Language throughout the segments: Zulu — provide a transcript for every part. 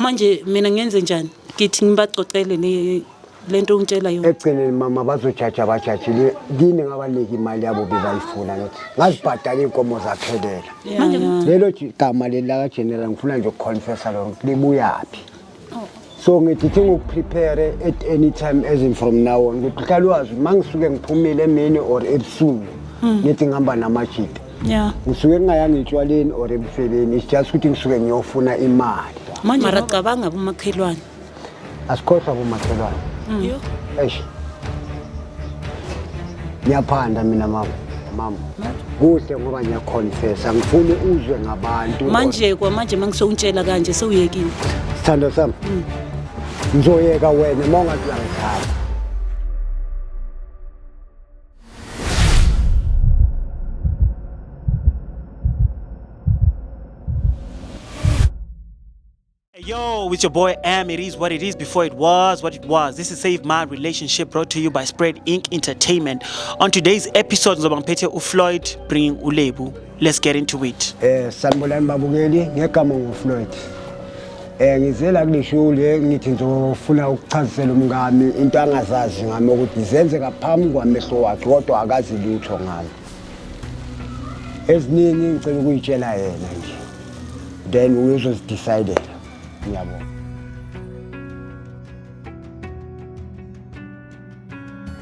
Manje mina ngenze njani? Ngithi ngibacocele ne lento ungitshela yona. Ekugcineni mama bazojaja, bajajile kini, ngabanika imali yabo bebayifuna, ngithi ngazibhadala iy'nkomo zaphelela. Manje Lelo gama leli laka-general ngifuna nje ukuconfessa lona ukuthi libuyaphi. So ngithi thi ngikuprepare at any time as in from now on, ukuthi hlale wazi uma ngisuke ngiphumile emini or ebusuku, ngithi ngihamba namajita, ngisuke ngingayanga etshwaleni or ebufebeni. It's just ukuthi ngisuke ngiyofuna imali. Manje mara cabanga bomakhelwane. Asikhohlwa bomakhelwane. Yo. Eish, ngiyaphanda mina mama, mama, kuhle ngoba ngiyaconfessa, ngifuni uzwe ngabantu. Manje kwamanje mangisowuntshela kanje sewuyekile. Sithando sami, ngizoyeka wena uma ungathi uyangithanda. Yo, it's your boy Am. It is what it is before it was what it was. This is Save My Relationship, brought to you by Spread Inc. Entertainment. On today's episode, ngizoba ngiphethe uFloyd bringing uLebu. Let's get into it. Sanibonani babukeli, ngegama nguFloyd. Ngizela kule show le, ngithi ngizofuna ukuchazisela umkami into angazazi ngami, ukuthi zenzeka phambi kwamehlo wakhe kodwa akazi lutho ngami. Eziningi ngicela ukuyitshela yena nje. Then uyozozidecidela. Ngiyabonga.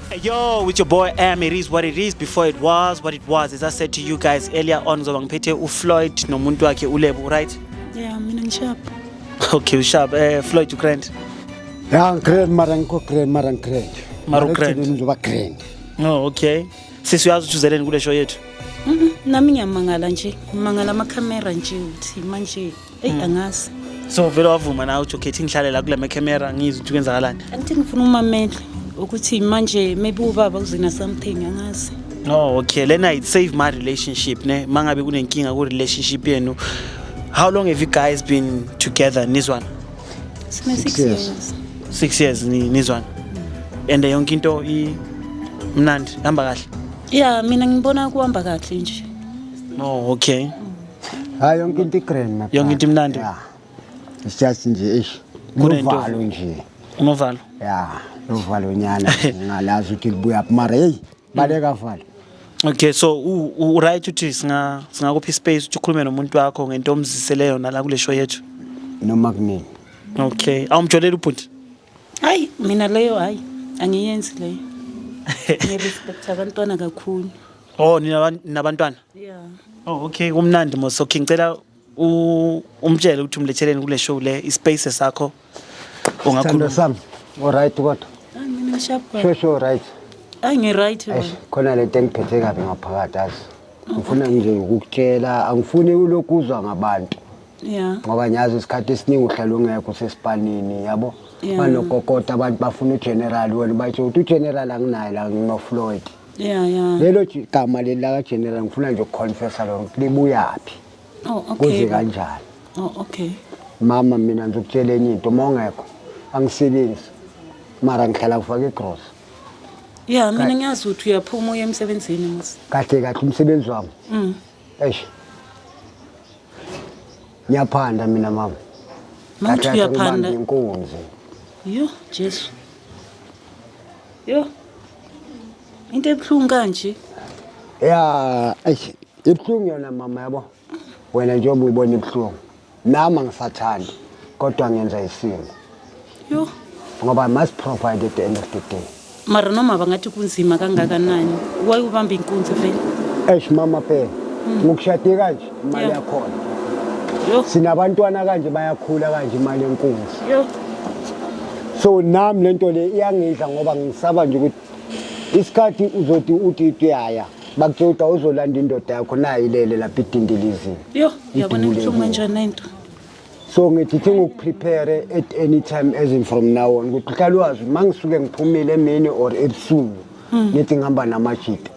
Hey, yo, it's your boy Am. It is what it is before it was what it was. As I said to you guys earlier on, ngizoba ngiphethe uFloyd nomuntu wakhe uLebu, right? Yeah, mina ngisharp. Okay, usharp. Floyd, you grand? Ya, ngigrand, mara ngikho grand, mara ngigrand. Mara ugrand. Ekugcineni ngizoba grand. Oh, okay. Sisi, uyazi ukuthi uzeleni kule show yethu? Nami ngiyamangala nje. Ngimangala amakhamera nje ukuthi manje eyi angazi. So vele wavuma nawe ukuthi okay, thi ngihlale la kule camera ngizwe ukuthi kwenzakalani. Angithi ngifuna umamela ukuthi manje maybe ubaba uzina something, angazi. Oh, okay. Lena it save my relationship ne. Mangabe kunenkinga ku relationship yenu. How long have you guys been together, nizwana? Sine 6 6 years. years. 6 years ni nizwana. And yonke into i mnandi, hamba kahle. Yeah, mina ngibona kuhamba kahle nje. Oh, okay. Hayi, yonke into igrand, my Yonke into imnandi? Yeah. It's just nje eish. Kunento- Novalo nje. Unovalo. Ya, novalo nyana ngalazi ukuthi libuya mara hey, baleka valo. Okay, so u right ukuthi singakuphi space ukuthi ukhulume nomuntu wakho ngento omzisele yona la kule show yethu. Noma kunini. Okay. Awumjolela ubhuti? Hayi, mina leyo hayi angiyenzi leyo. Ngirespect abantwana kakhulu. Oh, nina nabantwana. Yeah. Oh, okay, kumnandi mos. Okay, ngicela umtshele ukuthi umletheleni kule show le, ispace sakho. Sithando Ungakhuluma. sami, alright kodwa? Hayi, mina ngisharp baba. Sure, sure, right? Hayi, ngi-right Eish, baba. khona lento engiphethe kabi ngaphakathi, azi. Ngifuna nje ukukutshela, angifuni ulokhu uzwa ngabantu. Ngoba ngiyazi isikhathi esiningi uhlala ungekho, usesipanini, yabo. Banokokota abantu bafuna ugeneral, wena batsho ukuthi ugeneral anginaye la, ngino-Floyd. Lelo gama leli laka-general ngifuna nje ukuconfessa lona ukuthi libuyaphi. Oh, okay. Kuze kanjani. Oh, okay. Mama, mina ngizokutshela enye into, uma ungekho angisebenzi, mara ngihlala kufaka igrosa. Yeah, mina ngiyazi ukuthi uyaphuma uye emsebenzini mos. Kahle kahle umsebenzi wami, eish, ngiyaphanda mina mama. Mawuthi Kahle kahle uyaphanda. ngibamba inkunzi. Yo, Jesu. Yo. Into ebuhlungu kanje. Ya, eish, ibuhlungu yona mama, yabo wena njengoba uyibona ibuhlungu, nami angisathandi kodwa ngenza isimo. Yo. Ngoba I must provide at the end of the day. Mara noma bangathi kunzima kangakanani, why ubamba inkunzi vele? Eish mama, phela ngokushade kanje imali yakhona. Yo. Sinabantwana kanje, bayakhula kanje, imali enkunzi. Yo. So nami lento le iyangidla ngoba ngisaba nje ukuthi isikhathi uzothi uthi uyaya, bakutshela ukuthi awuzolanda indoda yakho, nayo ilele lapha idindilizini. Yo, uyabona Idubulekile. ibuhlungu kanjani lento. So ngithi thi ngikuprepare at any time as in from now on, ukuthi hlale wazi uma ngisuke ngiphumile emini or ebusuku, ngithi ngihamba namajita,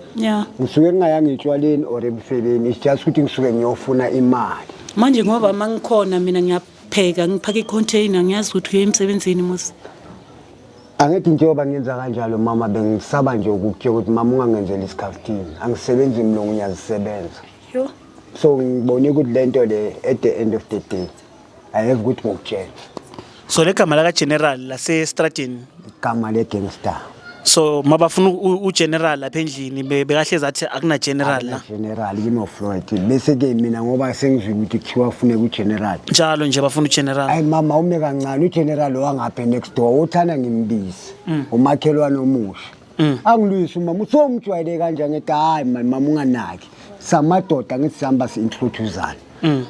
ngisuke ngingayanga etshwaleni or ebufebeni. It's just ukuthi ngisuke ngiyofuna imali. Manje ngoba mangikhona mina ngiyapheka, ngiphaka i-container, ngiyazi ukuthi uye emsebenzini mos. Angithi njengoba ngenza kanjalo mama, bengisaba nje ukukutshela ukuthi mama ungangenzeli isikhaftini, angisebenzi mlungu, ngiyazisebenza. Yo. So ngibone ukuthi le nto le at the end of the day I have ukuthi ngokutshela. So le gama laka general lase stratini? Igama le-gangster. So mabafuna ugeneral lapha endlini, bekahlezi athi akuna general la. General kuno-Floyd, bese-ke mina ngoba sengizwile ukuthi kuthiwa funeka ugeneral. Njalo nje bafuna ugeneral. Ayi mama, ume kancane, ugeneral wangapha next door uthanda ngimbize, umakhelwane omusha. Angilwisi umama, usomjwayele kanje. Ngithi hayi mani mama, unganaki, samadoda, ngithi sihamba si-introducana.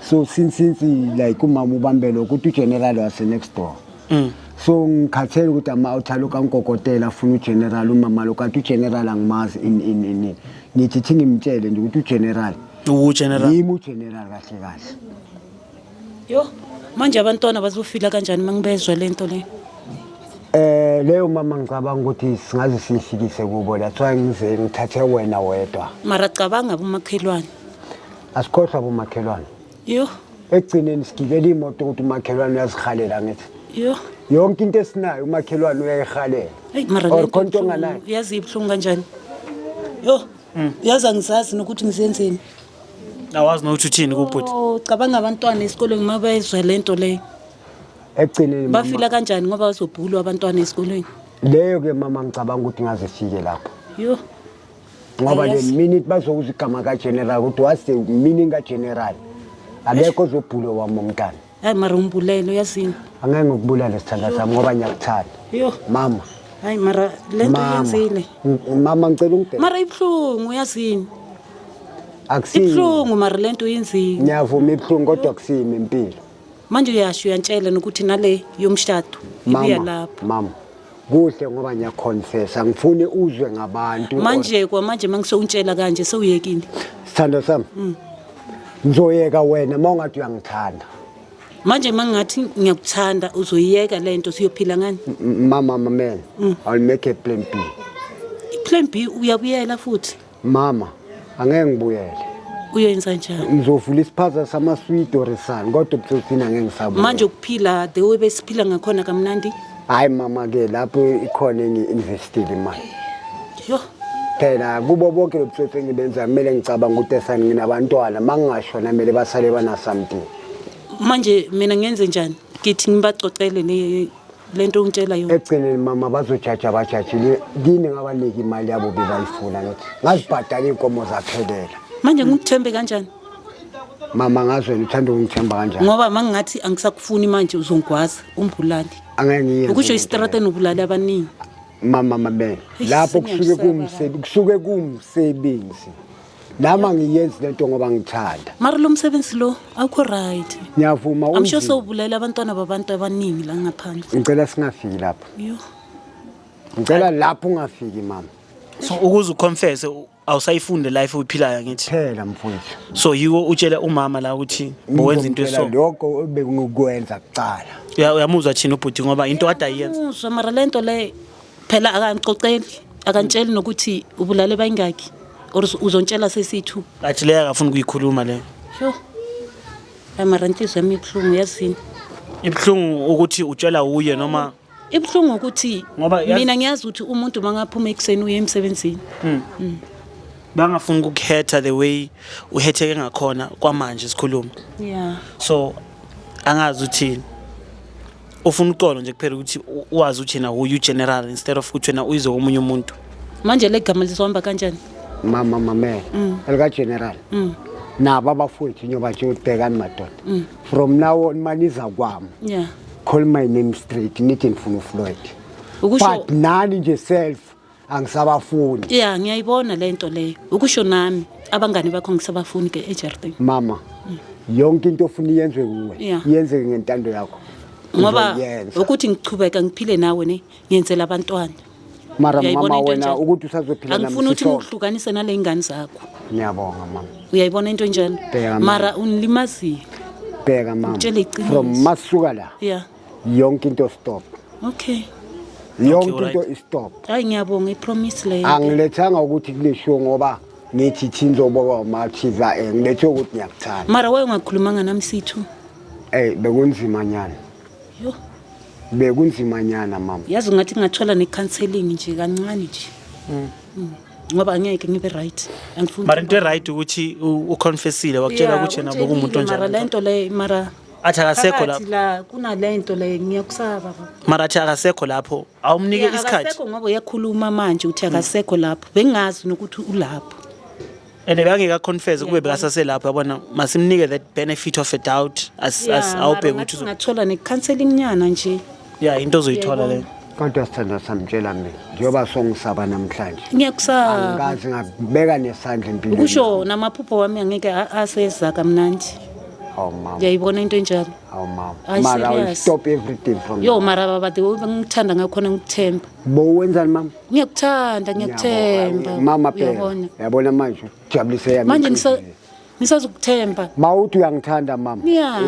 So since like umama ubambele ukuthi ugeneral wase next door. So ngikhathele ukuthi ama-out alokhu angikokotela afuna ugeneral, umama lo kanti ugeneral angimazi in in in in. Ngithi thi ngimtshele nje ukuthi ugeneral ugeneral yimi ugeneral kahle kahle. Yo, manje abantwana bazofila kanjani uma ngibezwa le nto le? Leyo mama, ngicabanga ukuthi singaze siyifikise kubo. That's why ngize ngithathe wena wedwa. Mara cabanga bomakhelwane. Asikhohlwa bomakhelwane. Yo. Ekugcineni sigibela imoto ukuthi umakhelwane uyazihalela, ngithi Yo. yonke into esinayo umakhelwane uyayihalela. Eyi mara Or le nto khona into ibuhlungu. onganayo? Yazi ibuhlungu kanjani? Yo, yazi angizazi nokuthi ngizenzeni. Awazi nokuthi uthini kubhuti. Oh, cabanga abantwana esikolweni uma bezwa le nto leyo. Ekugcineni mama, Bafila kanjani ngoba bazobhulwa abantwana esikolweni? Leyo ke mama, ngicabanga ukuthi ngaze sifike lapho. Yo. Ngoba le Ayazi. minute bazokuzwa igama kageneral, ukuthi what's the meaning kageneral, akekho ozobhulo wami umntana. Hayi mara ungibulele, uyazini. Angeke ngikubulale, sithanda sami, ngoba ngiyakuthanda. Yo. Mama. Hayi mara le nto Mama. uyenzile. Mama, ngicela ungibheke. Mara ibuhlungu, uyazini. Akusiyo. Ibuhlungu mara le nto uyenzile. Ngiyavuma ibuhlungu, kodwa akusiyimi impilo. Manje uyasho, uyantshela nokuthi nale yomshado ibuya Mama, lapho. mama, kuhle ngoba ngiyaconfessa, ngifune uzwe ngabantu. Manje kwamanje mangisewuntshela kanje, sewuyekile? Sithando sami, ngizoyeka wena uma ungathi uyangithanda. Manje mangingathi ngiyakuthanda, uzoyiyeka le nto, siyophila ngani? Mama, mamela, I'll make a plan B. I-plan B uyabuyela futhi? Mama, angeke ngibuyele. Uyoyenza njani? Ngizovula isiphaza samaswidi or sani, kodwa ubutsotsini angeke ngisabuya. Manje ukuphila the way besiphila ngakhona kamnandi? Hayi mama ke, lapho ikhona engi-investile imali. Yo. Phela kubo bonke lobutsotsi engibenza, kumele ngicabanga ukuthi esani nginabantwana, uma ngingashona kumele basale bana-something. Manje mina ngenze njani? Ngithi ngibacocele le nto ungitshela yona? Ekugcineni mama, bazojaja, bajajile kini, ngabanika imali yabo bebayifuna, ngithi ngazibhadala iy'nkomo zaphelela. Manje ngikuthembe kanjani? Mama, ngazi wena uthanda ukungithemba kanjani. Ngoba mangingathi angisakufuni manje, uzongigwaza umbulali. Angeke ngiyenze Ukusho lento leyo. isitrateni ubulali abaningi. Mama, mabele, Eish, lapho kusuke sengiyamsaba. kusuke kuwumsebenzi, nami angiyenzi lento ngoba ngithanda. Mara lo msebenzi lo awukho right. Ngiyavuma, I'm sure unzima. sewubulela abantwana babantu abaningi la ngaphandle. Ngicela singafiki lapho. Yo. Ngicela lapho ungafiki mama. So ukuze uconfess, awusayifunde life oyiphilayo, ngithi? Phela mfowethu. So yiwo utshela umama la ukuthi bowenza into Ngizomtshela eso? Lokho ebengikwenza kuqala. Uyamuzwa thina ubhuti, ngoba into kade ayiyenza. Uzwa, mara le nto le phela akangicoceli, akantsheli nokuthi ubulale bayingaki or uzontshela sesithu. Athi leyo akafuni ukuyikhuluma leyo. Yo, hayi mara inhliziyo yami ibuhlungu, yazini. Ibuhlungu ukuthi utshela uye noma? Ibuhlungu ukuthi Ngoba mina ngiyazi ukuthi umuntu mangaphuma ekuseni uye emsebenzini. Bangafuni ukukhetha the way uhetheke ngakhona kwamanje sikhuluma. So angazi uthini, ufuna uxolo nje kuphela ukuthi wazi ukuthi yena uyu general instead of ukuthi wena uyize komunye umuntu. Manje le gama lizohamba kanjani? Mama, mamela, elika-general nabo abafowethu nyoba nje ukuthi bhekani madoda, from now on maniza kwami, call my name straight, nithi ngifuna uFloyd. Ukusho But nani nje self angisabafuni. Yeah, ngiyayibona le nto leyo. Ukusho nami abangani bakho ngisabafuni ke ejardini. Mama, yonke into ofuna iyenzwe kuwe, iyenzeke ngentando yakho, Ngoba uzoyenza. ukuthi ngichubeka ngiphile nawe ne, ngiyenzela abantwana. Mara Uyayibona mama, into wena enjalo? ukuthi usazophila nami Angifuni ukuthi sisonke. ngikuhlukanise nale ngane zakho. Ngiyabonga mama. Uyayibona into enjalo? Bheka, mama. Mara unilimazile. Bheka mama, Ngikutshela iqiniso. from masuka la, yonke into stop. Yonke into istop. Hayi, ngiyabonga, ipromise leyo. Angilethanga ukuthi kule show ngoba ngithi thinzoboka mathiza, ngilethe ukuthi ngiyakuthanda. Mara waye ungakhulumanga nami sithu? Bekunzima nyana. Yo. Bekunzima nyana mama. Yazi ngathi ngingathola ne-counseling nje kancane nje. Ngoba angeke ngibe right, angifuni. Mara into right ukuthi uconfessile, wakutshela ukuthi yena bekuwumuntu Ungitshelile, mara onjani. le nto le mara Athi akasekho Phakathi lapho. La kunalento le, ngiyakusaba baba. Mara athi akasekho lapho, awumnike Yeah, isikhathi. Akasekho ngoba uyakhuluma manje uthi akasekho lapho, bengazi nokuthi ulapho. And bekangeke confess kube bekasaselapho, yabona. Masimnike that benefit of a doubt as awubheke ukuthi Ngathola ne-counseling nyana nje. Yeah, into ozoyithola leyo. Kodwa sithandwa samtshela mina, njengoba songisaba namhlanje, Ngiyakusaba. angikaze ngakubeka nesandla empilweni. Ukusho namaphupho wami angeke aseza kamnandi. Awu mama. Uyayibona into enjalo? Awu mama. Ayi, Mara I will serious. stop everything from Yo, mara baba, the way bengikuthanda ngakhona, ngikuthemba. Bowenzani mama? Ngiyakuthanda, ngiyakuthemba. Mama phela. Uyabona. Yabona manje ujabulise yami Manje inhliziyo. Ngisazokuthemba. Mawuthi uyangithanda mama.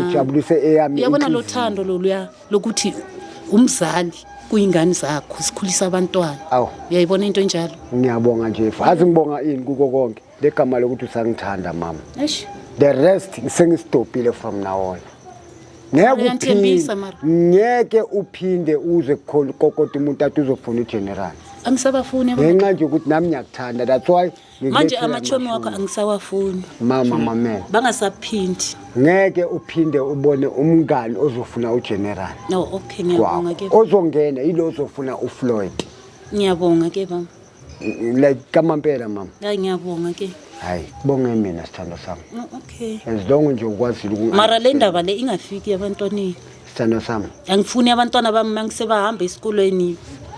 Ujabulise eyami Uyabona lo inhliziyo. thando loluya lokuthi umzali kuyingane zakho, sikhulisa abantwana. Awu. Uyayibona into enjalo? Ngiyabonga nje. Azi ngibonga ini kuko konke. Legama lokuthi usangithanda mama. Eish. The rest sengistopile from now on. Ngeke uphinde Uyanthembisa mara. Ngeke uphinde uze kokota umuntu athi uzofuna ugeneral. Angisabafuni Ngenxa nje ukuthi nami ngiyakuthanda, that's why Manje ngikulethela amachomi wakho amashumi. angisawafuni. Mama, mamela. Bangasaphindi. Ngeke uphinde ubone umngani ozofuna ugeneral. No, okay, ngiyabonga ke. Ozongena yilo ozofuna uFloyd. Ngiyabonga ke baba. Like kamampela mama. Hayi, ngiyabonga ke. Hayi, bonge mina sithando sami. Oh, okay. As long nje ukwazile ukungi- Mara le ndaba le ingafiki ebantwaneni. Sithando sami. Angifuni abantwana bami mangisebahamba esikolweni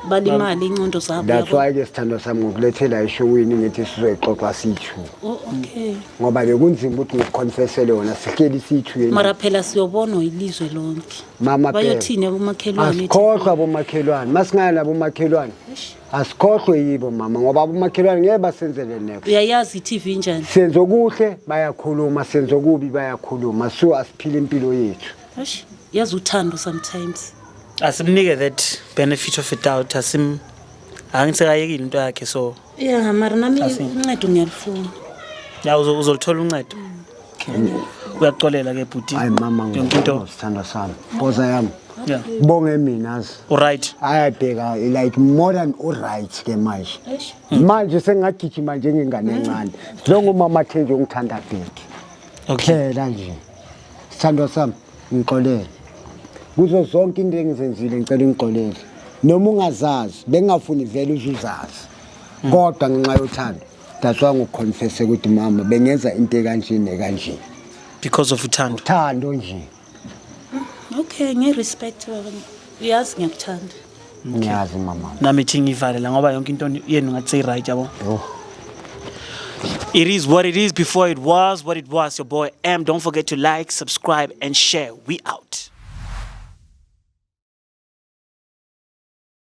balimale ingqondo zabo. That's Yabo. why ke sithando sami ngokulethela eshowini, ngithi sizoyixoxa siyi-two. Oh, okay. Ngoba bekunzima ukuthi ngikuconfessele wona sihleli siyi-two. Mara phela siyobonwa ilizwe lonke. Mama phela. Bayothini abomakhelwane? Asikhohlwa abomakhelwane, masingaya nabomakhelwane. Eish. Asikhohlwe yibo mama, ngoba abomakhelwane ngeke basenzele next. Uyayazi i-TV njani? Senze okuhle bayakhuluma, senze okubi bayakhuluma, so asiphile impilo yethu. Eish, yazi uthando sometimes. Asimnike that benefit of a doubt, asim angisekayekile into yakhe, so Yeah, mara nami Asi- uncedo ngiyalifuna. Ya, uzolithola uncedo. Okay. Uyaxolela ke bhuti. Hayi mama, Yonke into. ngiyabonga sithandwa sami, poza yami. Bonge mina azi. Uright. Ayabheka like more than uright ke manje. Eish. Manje sengingagijima njengengane encane njengo mama Thenji ongithanda bheki. Phela nje sithandwa sami, ngixolele kuzo zonke into engizenzile, ngicela ungixolele noma ungazazi, bengingafuni vele uzuzazi, kodwa ngenxa yothando, that's why ngikuconfesse ukuthi mama bengenza into ekanje nekanje. Because of uthando. Uthando nje. Okay, ngi-respect baba. Uyazi ngiyakuthanda. Ngiyazi mama. Nami ithi ngivale la ngoba yonke into yenu ngathi seyi-right, yabo. Yo. It is what it is before it was what it was. Your boy M. Don't forget to like, subscribe, and share. We out.